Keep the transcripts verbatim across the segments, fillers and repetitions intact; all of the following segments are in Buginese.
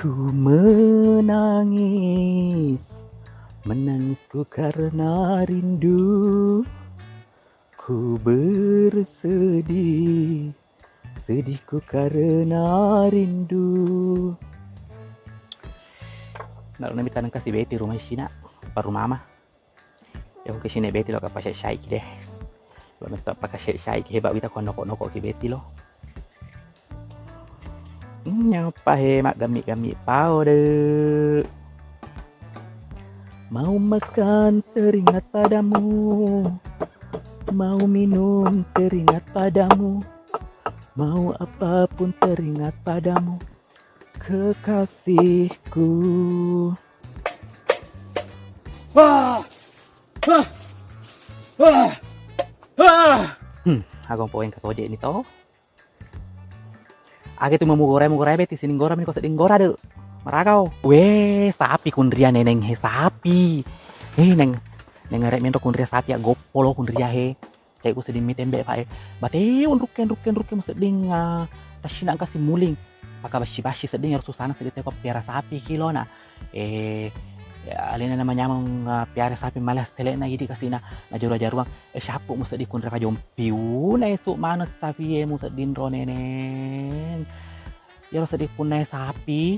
Ku menangis, menangisku karena rindu. Ku bersedih, sedihku karena rindu. Naro nami taneng kasi Beti rumah isina, paru mama. Yako kesini Beti lo kapasai-sai ki deh. Lo metto pakasai-sai ki, heba wita ko noko-noko ki Beti lo. Nyapa he maggammi-gammi pao de. Mau makan teringat padamu, mau minum teringat padamu, mau apapun teringat padamu, kekasihku. Wah! Wah! Wah! Wah! Hmm, agung poeng katoje ni to. Age tu mamugorai-mugorai Beti, sining gora mi ko sedding gora de. Maragao. Weh, sapi kunria Neneng he, sapi. Eh, Neng, Neng, arek menro kunria sapi ya, goppo lo kunria he. Cai ku sedding mi tembe pa e. Bate unrukke, unrukke, unrukke mu sedding, ah, tassina engka simuling. Paka bassi-bassi sedding ero susana sedding teko piara sapi ki lo na. Eh, ya, alena na manyameng, ah, piara sapi malas telena idi kasina na jaru-jaruang. Eh, syappu musedding kunre kajompiu, naesu maneng sapie musedding ro Neneng. Iyaro sedding punnae sapi,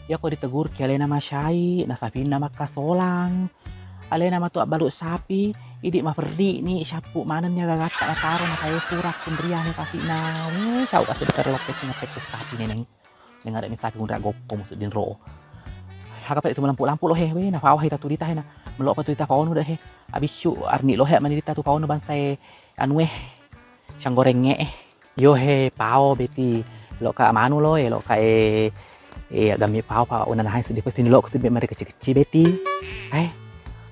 iyako ditegurki alena masyai, na sapinna makkasolang. Alena matu abbalu sapi, idi maferri'ni, syappu manenni agagatta nataro, nakae surak kunriang he pasi'na. Weh, syauka sedding loppekki ngeppekke sapi Neneng. Dengare'ni sapi kunria goppo musedding ro. Haga pale tu malampu-lampu lo he, weh, nafawa hita tu dita he na. Melo pa tu dita paonu de he. Abissu arni lo he mani dita tu paonu bangsa e anu e. Sanggorengnge e. Yo he pao Beti. Lo ka manu lo e, lo ka e, e, gammi pao pa unana hai seddi pasti lo seddi mare kecil-kecil Beti. Hai.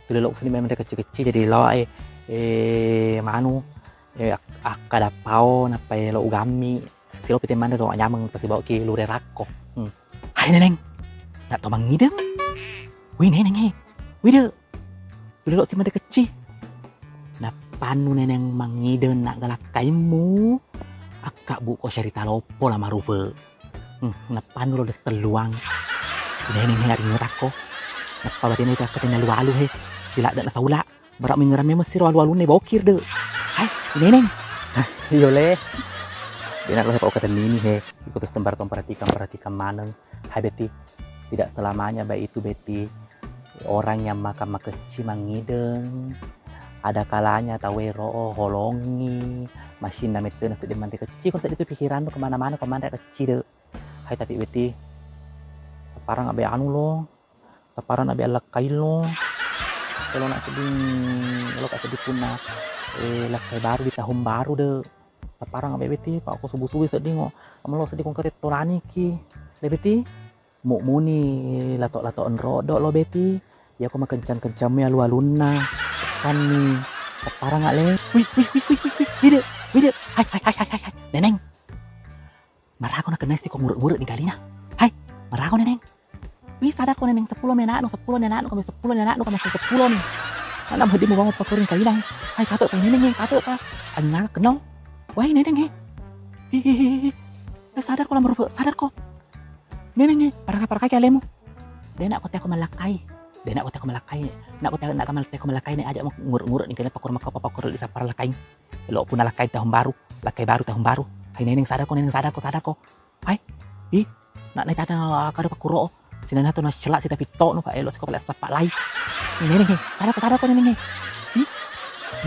Tu lo seddi mare kecil-kecil jadi lo e, e, manu. E, ak-, akkada pao nappa e lo ugammi. Silopi te manre ro anyameng pasibawa ki lure rakko. Hmm. Hai Neneng. Nak to mangideng. Wih Neneng he. Wih de. Lure lo si manre kecci. Nappannu Neneng mangideng nak galakkaimmu. Akka buko syarita loppo la marupe. Hmm, nappannu lo de telluang. Neneng he aring rakko. Nappa batena ita katanya lu-alu he. Diladde na saula. Bara mingerang memeng siro alu-alunna bokir de. Hai, Neneng. Iyo le. Dena lo he pau katennini he. Iko tu sembarang perhatikan, perhatikan maneng. Hai Beti, tidak selamanya baik itu Beti. Orang yang makan makecci mangideng. Ada kalanya tau ero holongi. Masinna mettena seddi manre kecci. Ko seddi tu pikirannu kemana-mana ko manre kecci de. Hai tapi Beti. Separang abe anu lo. Taparang abe allakkai lo. Elo nak sedding, elo ka sedding punna, eh, lakkai baru di tahun baru de. Taparang abe Beti, pa ko subuh-subuh sedding o. Amelo sedding ko engka tettolani ki. Le Beti, mu muni lato-lato enrodok lo Beti. Iya ko makencang-kencang mi alu-alunna. Tekanni. Taparang ale. Wih, wih, wih, wih, wih, wih, wih, de, wih, de. Hai, hai, hai, hai, hai, hai. Neneng. Marago nakenna siko ngurek-ngurek ni kalina. Hai, marago Neneng. Wih, sadako Neneng, seppulo mi anaknu, seppulo ni anaknu, kami seppulo ni anaknu, kami seppulo ni. Anak hedi mu bangun pakuring kalina. Hai, kato pa Neneng, kato pa. Anjing kenal. Wah, Neneng he. Hi, hi, hi, hi. Eh, sadar ko lamar, sadar ko. Neneng he, paraka-paraka ki alemu. De nak ko teko malakkai. De nak ko teko malakkai. Nak ko teko, nak ko malakkai ne aja mau ngurek-ngurek ni kena pakur maka pakur di sapar lakkai. Lo punna lakkai tahun baru, lakkai baru tahun baru. Hai Neneng, sadako Neneng, sadako, sadako. Hai, ih, nak naik tata kada pakuro. Sinana tu nacelak sita pito nu pak elo siko pale sepak lai. Hai Neneng he, sadako, sadako Neneng he. Ih,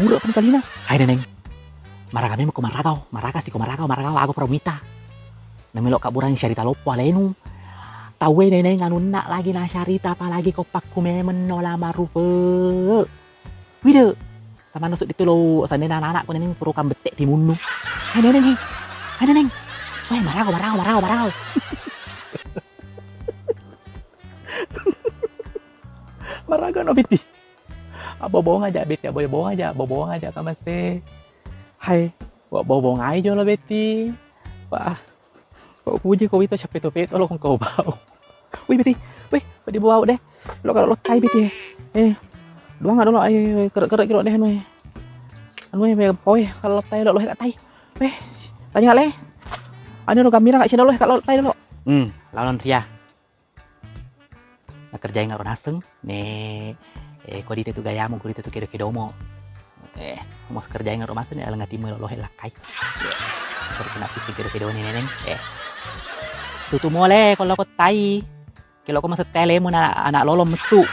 murah pun kalina. Hai Neneng. Maraga memang ko maragao, maraga siko maragao, maragao ago pramita. Namelo kaburang syarita loppo alenu. Tawe Neneng anunna lagi na syarita apalagi ko pakku memeng no la marupe. Wide, sama nusuk ditu lo sandena anak-anak ko Neneng purukang bette timunnu. Hai Neneng he. Hai Neneng. Weh, marago, marago, marago, marago. Marago no Beti. Abo bonga aja Beti, abo bonga aja, abo bonga aja kamase. Hai, wa abo bonga aja lo Beti. Wah. Ko puji ko wito siapa itu peto lo kong kau bau. Wih Beti, wih, pedi bau deh. Lo kalau lo tai Beti. Eh, doang ada lo ai kere-kere kilo deh anu. Anu ya poi kalau tai lo lo tai. Weh, tanya le. Anu lo gamira nggak sih lo kalau tai lo. Hmm, lawan Ria. Nakerjainga ro naseng, ne, eh, ko dite tu gayamu, ko dite tu kedo-kedomo. Eh, mo kerjainga ro maseng, ne, alenga timmu lo lohe lakkai. Terus kena pisi kedo-kedo ni neneng. Eh. Tutu mole, ko loko tai. Ke loko masette lemu na anak lolo metu.